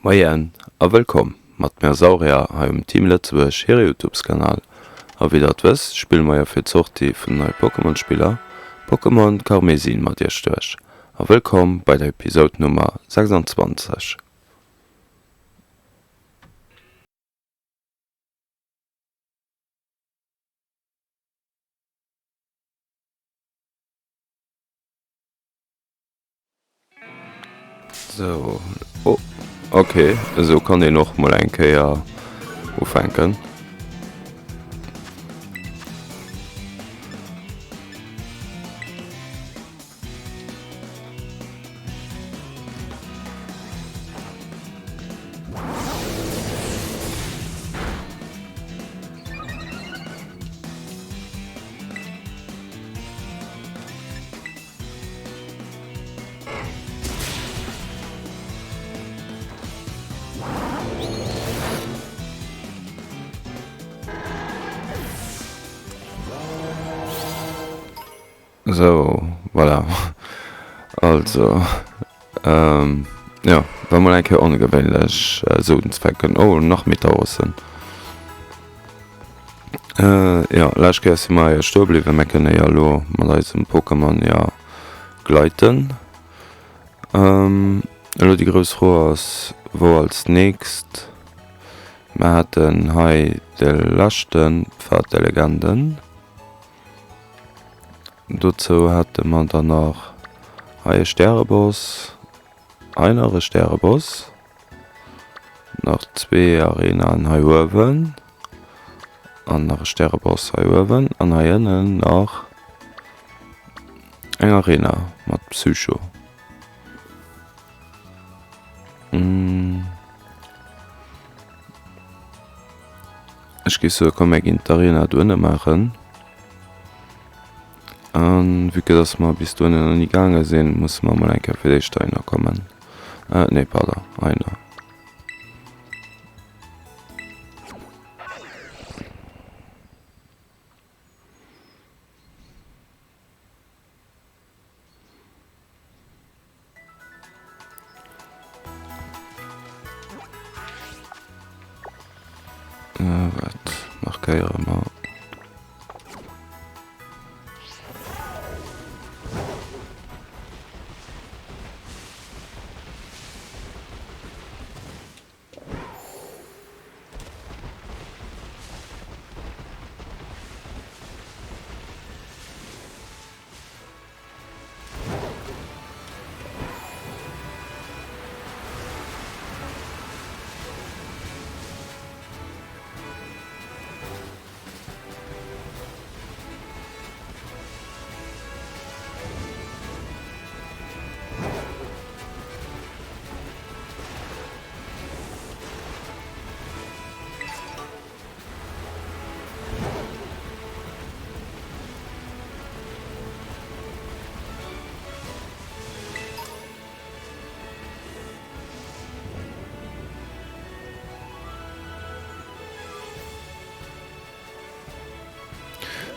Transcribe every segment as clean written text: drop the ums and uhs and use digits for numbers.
Moien a wëllkomm mat mir Saurier hei um Team Lëtzebuerg hire Youtubeskanal. A wéi der et wësst spille mer jo fir d'Sortie vun den neie Pokémon Spiller Pokémon Karmesin mat iech duerch. A wëllkomm bei der Episode Nummer 26. Sou, oh, okay, esou kann een och mol eng Kéier ufänken. Sou, voilà. Also, ähm, jo, war mol eng Kéier ongewéinlech esou unzefänken. Oh, nach méi Taurussen. Jo, lescht Kéier si mer jo stoe bliwwen. Mir kënne jo elo mat eisem Pokémon jo gleiten. Elo déi grouss Fro ass, wou als nächst? Mer haten hei de leschte Pfad der Legenden. Dozou hate mer dann nach hei e Stäreboss, hei nach e Stäreboss. Nach zwee Arenaen hei uewen. An nach e Stäreboss hei uewen. An hei ënnen nach eng Arena mat Psycho. Ech géif soe komm mir ginn d'Arena do ënne maachen. An vue que dass mer bis dohinner nach ni gaange sinn, musse mer mol eng Kéier fir d'éischt heihinner kommen. Äh, nee, pardon, heihinner. Äh, wat markéiere mer?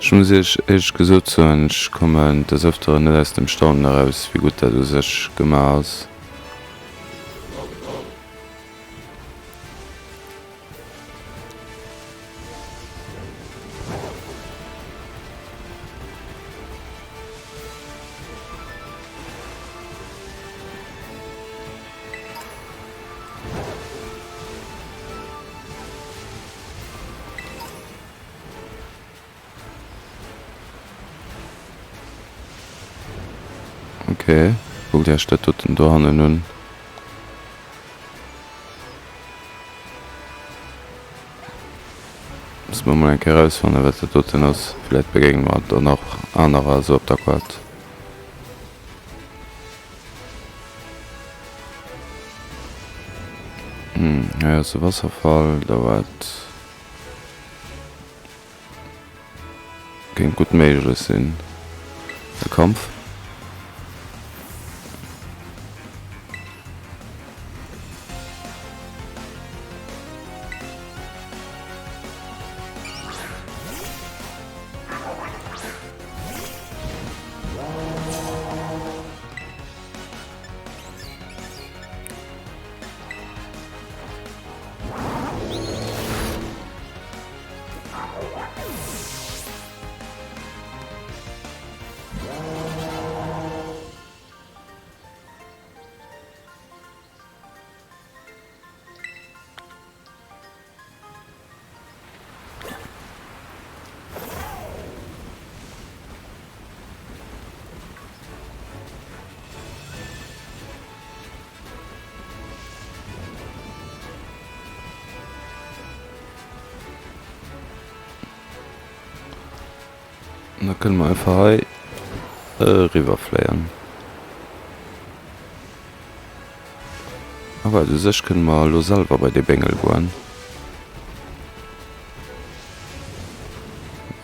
Ech muss iech éierlech gesot soen, ech kommen des Öfteren net aus dem Staunen eraus, wéi gutt dat u sech gemaach ass. Ok, kuckt iech dat doten dohannen un. Musse mer mol eng Kéier erausfannen, wat dat doten ass. Vläit begéine mer der nach anerer esou op der Quad. Hei ass e Wasserfall, da wat Kéint gutt méiglech sinn, e Kampf. An da kënne mer einfach hei eriwwer fléien. A wat, u sech kënne mer elo selwer bei dee Béngel goen.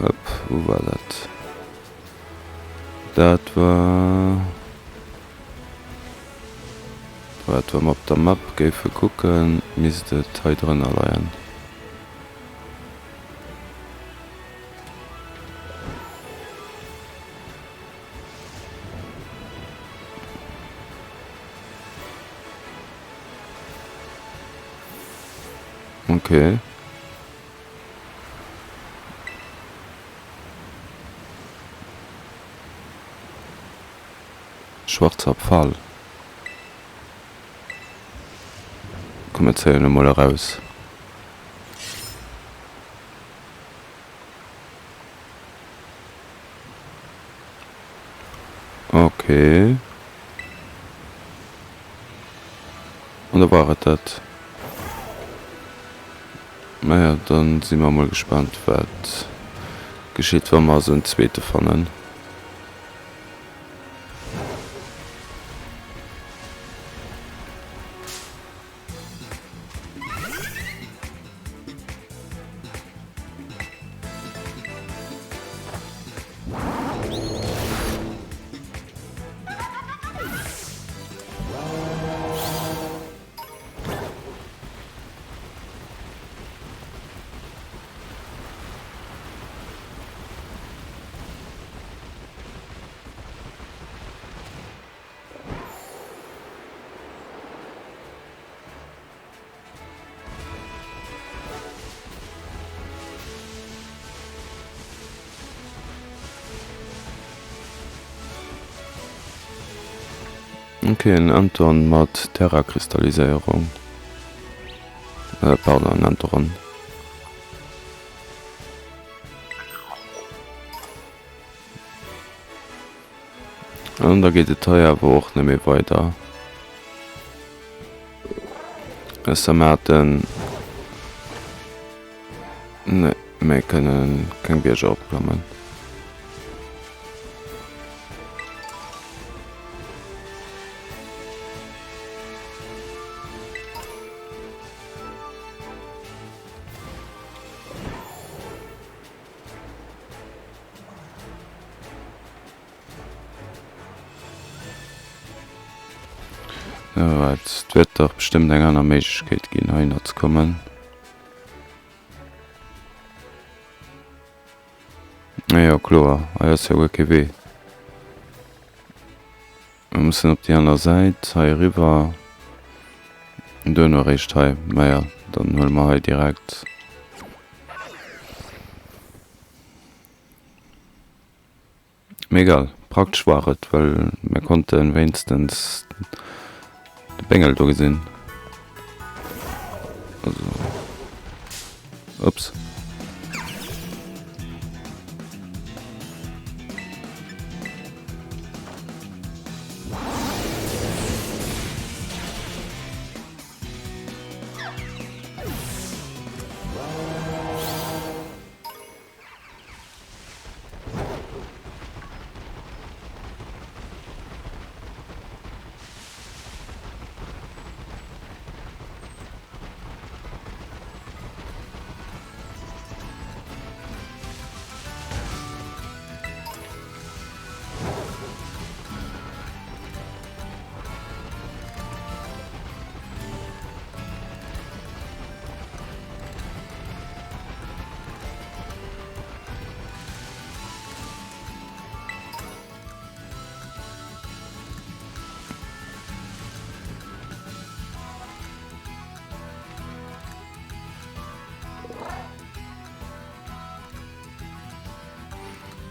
Upp, wou war dat? Dat war. Wat, wa mer op der Map géife kucken, misst et hei drënner leien. Okay. Schwarzer Pfahl. Komm mir zéien emol eraus. Okay. An da war et dat. Naja, dann si mer emol gespaant wat geschitt wa mer esou en zweete fannen. Ok, en Anton mat Terrakristalliséierung. Äh, pardon, en Antoron. An da geet et hei awer och net méi weider. Ausser mer haten. Nee, mir kënnen keng Bierger eropklammen. Et wäert dach bestëmmt eng aner Méiglechkeet ginn heihinner ze kommen. Jo kloer, hei ass jo guer kee Wee. Mir mussen op déi aner Säit hei eriwwer an duerno eréischt hei. Naja, dann huele mer hei direkt. Mee egal, praktesch war et, well mir konnten wéinstens de Béngel do gesinn. Also, ups.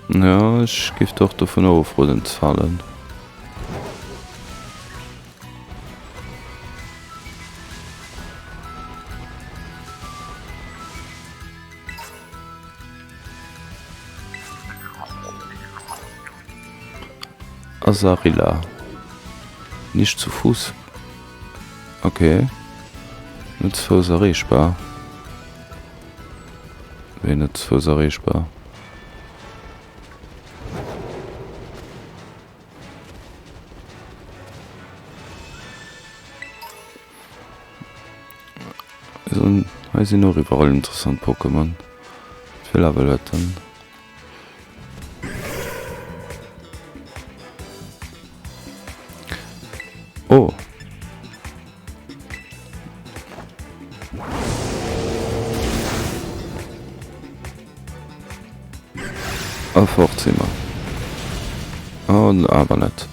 Jo, ech giff der och dovun ofroden ze falen. Asarilla. Nicht zu Fuß. Okay. Net zu Fouss erreechbar. Wéi net zu Fouss erreechbar? Hei sinn och iwwerall interessant Pokémon. Wéi Level huet en? Oh. A fort si mer. An awer net.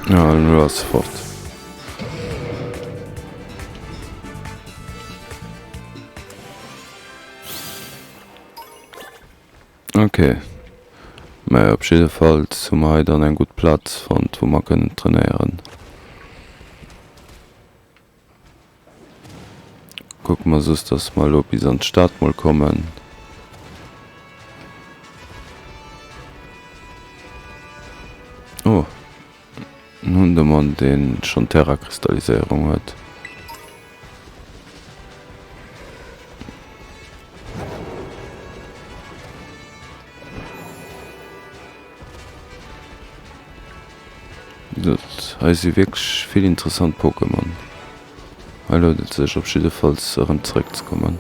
Ja, elo ass se fort. Ok, mä op jiddefalls hu mer hei dann eng gutt Plaz fonnt, wou mer kënnen trainéieren. Kucke mer soss, dass mer elo bis an d'Stad mol kommen. Oh, en Hundemann, dee schonn Terrakristalliséierung huet. Hei si wierklech vill interessant Pokémon. Hei lount et sech op jiddefalls erëm zeréck ze kommen.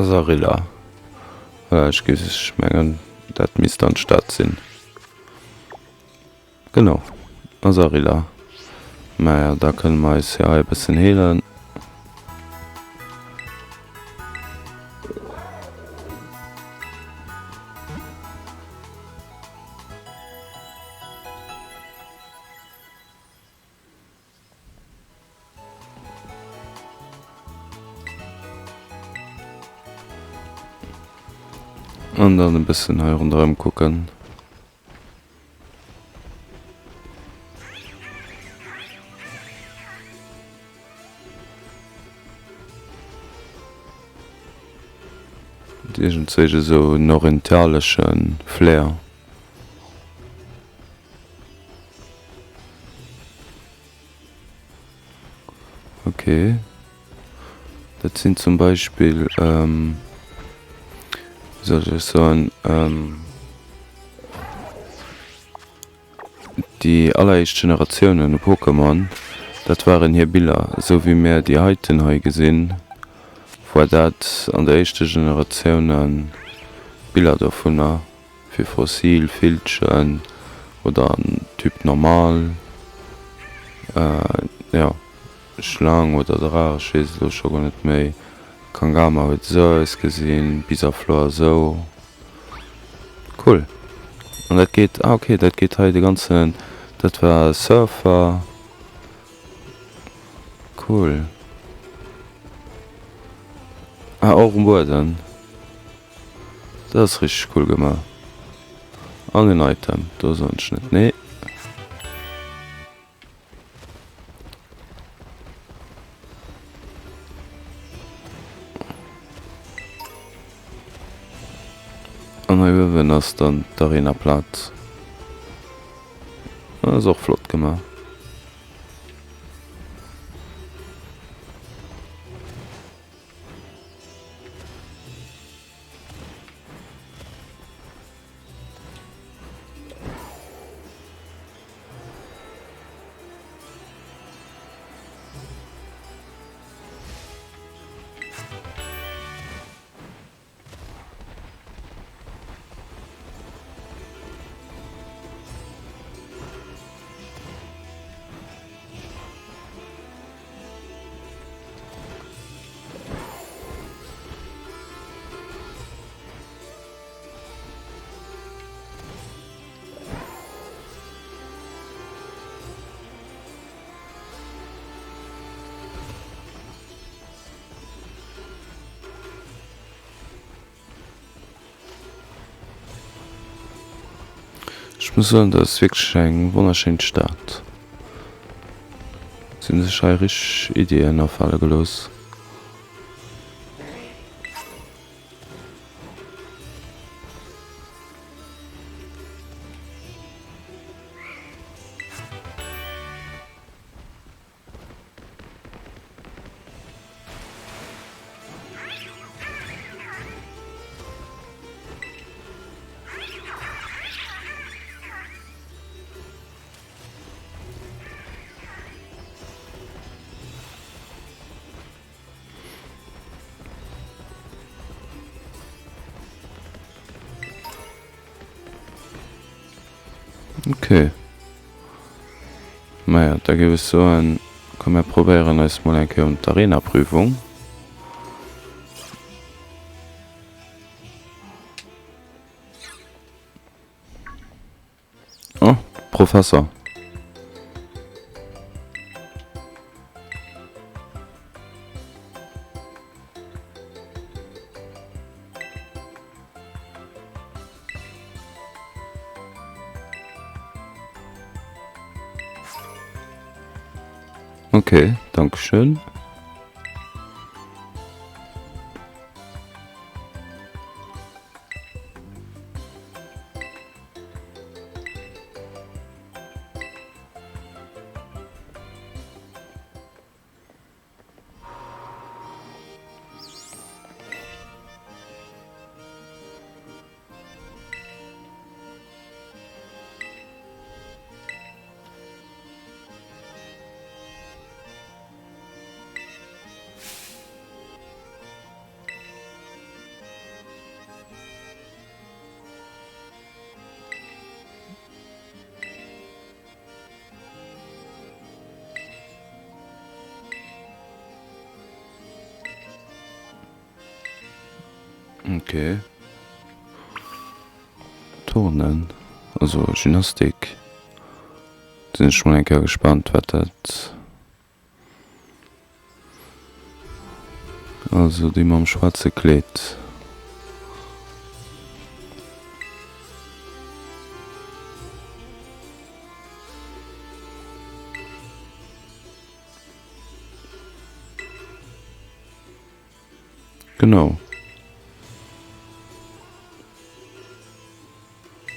Azarilla. Ech géif ech mengen dat misst dann d'Stad sinn. Genau, Azarilla. Maja, da kënne mer eis jo hei e bëssen heelen. An dann e bëssen hei ronderëm kucken. Huet iergendzwéich esou en orientalesche Flair. Ok, dat sinn zum Beispill, wéi soll ech soen, déi alleréischt Generatiounen u Pokémon, dat waren hir Biller. Esou wéi mär déi heiten hei gesinn, war dat an der éischter Generatioune Biller dovunner. Fir Fossil, Villchen oder Typ normal, jo Schlaang oder Draach, ech weess et elo scho guer net méi. Kangama huet esou ausgesinn, Bisaflor esou. Cool. An dat geet, ah ok, dat geet hei de ganzen, dat war Surfer. Cool. Ah och um Bueden. Dat ass richteg cool gemaach. An en Item, do soen ech net nee. An hei uewen ass dann d'Arenaplaz. Dat ass och flott gemaach. Ech muss soen, dat ass wierklech eng wonnerschéin Stad. Si hunn sech hei richteg Iddien afale gelooss. Okay. Maja, da géif ech soen, komm mir probéieren eis mol eng Kéier un d'Arena-Prüfung. Oh, Professor. Okay, Dankeschön. Okay. Turnen, also Gymnastik. Sinn ech mol eng Kéier gespannt, wat dat. Also déi mam schwaarze Kleed. Genau.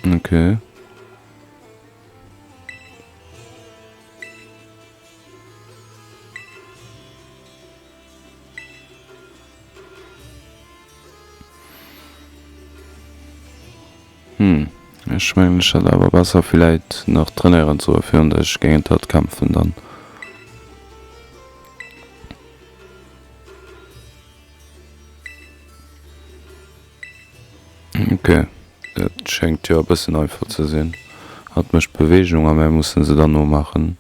Okay. Hm, ech mengen ech hätt awer besser villäit nach trainéieren soe virun dass ech géint hatt kämpfen dann. Ok, dat schéngt jo e bëssen einfach ze sinn. Hatt mécht d'Beweegung a mär mussen se dann nomaachen.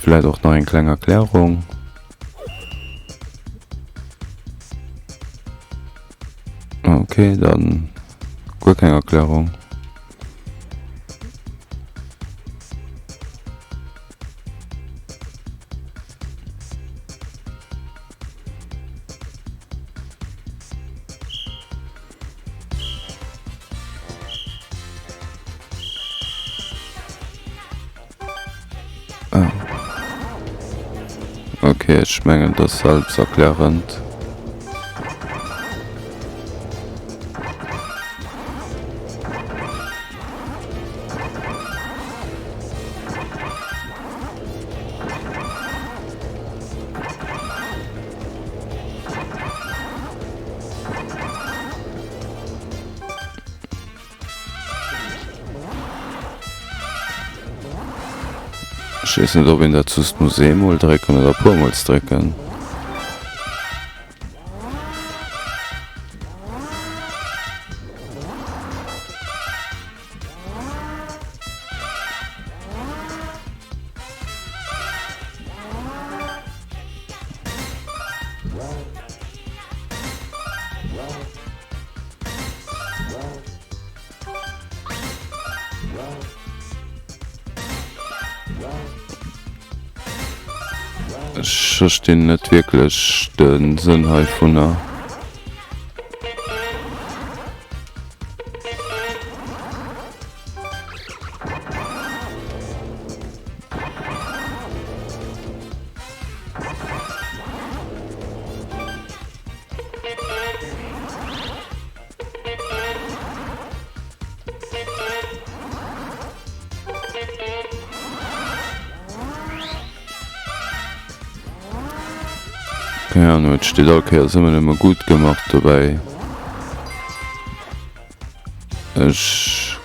Vläit och nach eng kleng Erklärung. Ok, dann guer keng Erklärung. Ah. Ok, ech mengen et ass selbsterklärend. Ech weess net ob een dat just muss eemol drécken oder puermols drécken. Ech verstinn net wierklech de Sënn heivunner. Keng Ahnung, et steet all Kéiers ëmmer nëmme gutt gemaach dobäi. Ech.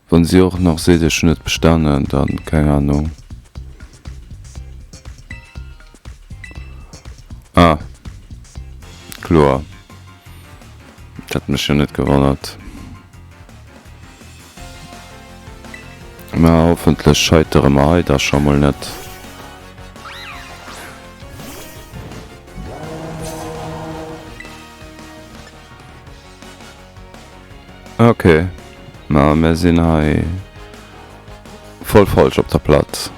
Wann si och nach seet ech hunn et bestanen, dann keng Ahnung. Ah, kloer. Dat hätt mech jo net gewonnert. Mä hoffentlech scheitere mer hei da scho mol net. Ok, ma mir sinn hei voll falsch op der Platz.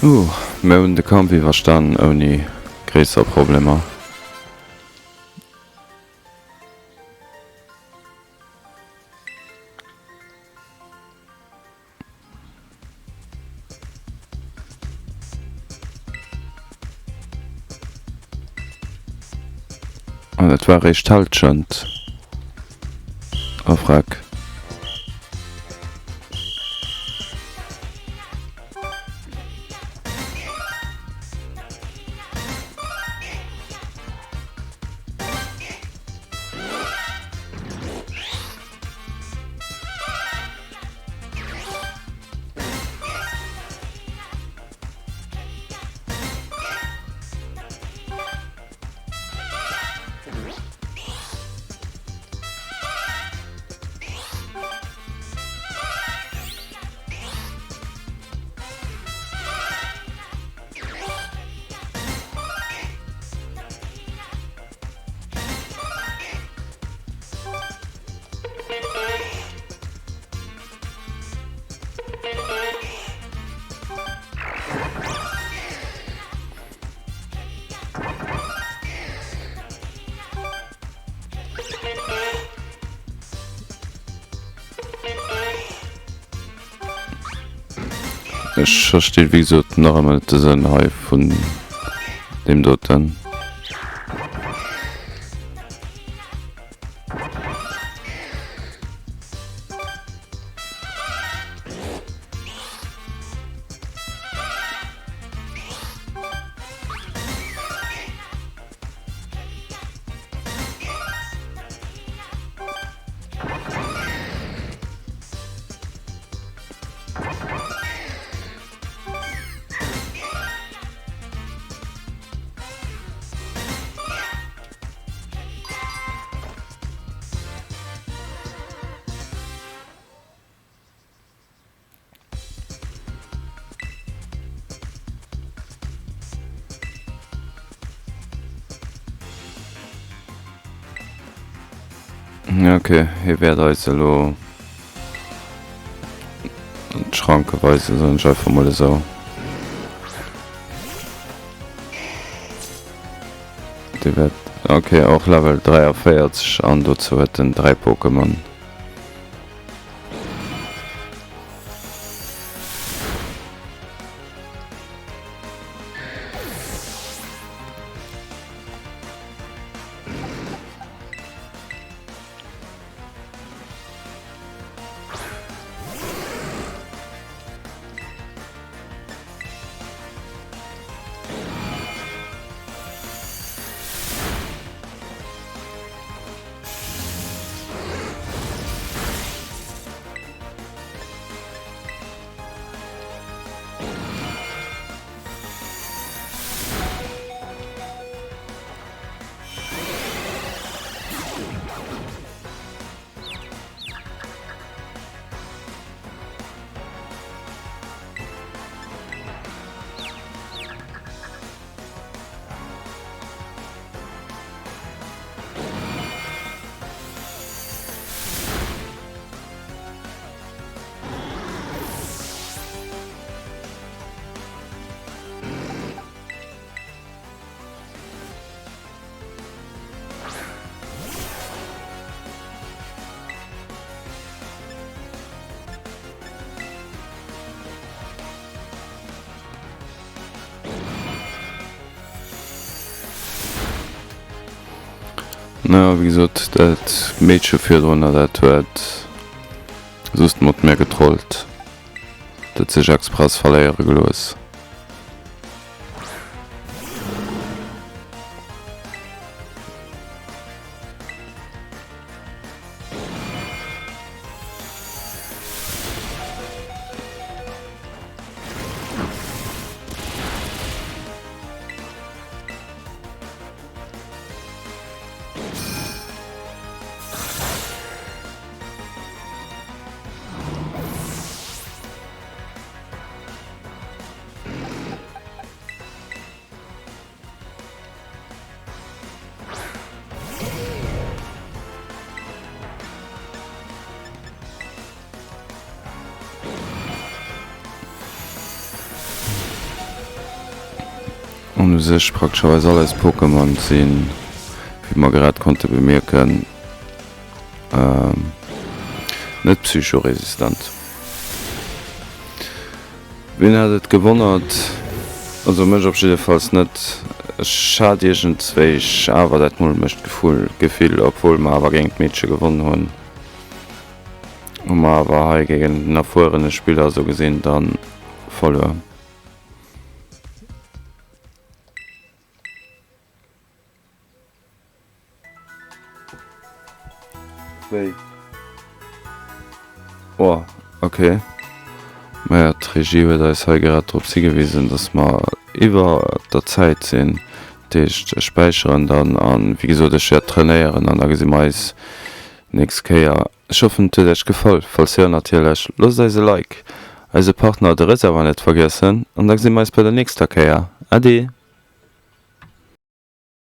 Ooh, mir hunn de Kampf iwwerstanen ouni gréisser Problemer. An dat war eréischt d'Hallschent. Oh freck. Ech verstinn wéi gesot nach ëmmer net de Sënn hei vun deem doten. Ok, hie wäert eis elo d'Schranke weisen, soen ech einfach mol esou. Dee wäert, ok, och Level 43 an dozou huet en 3 Pokémon. Naja, wéi gesot, dat Meedche virdrunner, dat huet just mat mir getrollt. Dat huet sech express verléiere gelooss. An u sech praktescherweis all eis Pokémon sinn, wéi mer grad konnte bemierken, net psychoresistent. Wien hätt et gewonnert? Also mech op jiddefalls net. Ech hat iergendzwéich awer dat mulmecht Gefill, obwuel mer awer géint d'Meedche gewonn hunn, hu mer awer hei géint en erfuerene Spiller esou gesinn dann verluer. Wéi? Oh, ok. Maja, d'Regie huet eis hei grad drops higewisen, dass mer iwwer der Zäit sinn. Dat heescht, ech späicheren dann an, wéi gesot, ech wäert trainéieren an da gesi mer eis nächst Kéier. Ech hoffen et huet Iech gefall, falls jo natierlech loosst eis e Like, eise Partner de Reservoir net vergiessen an da gesi mer eis bei der nächster Kéier. Ade!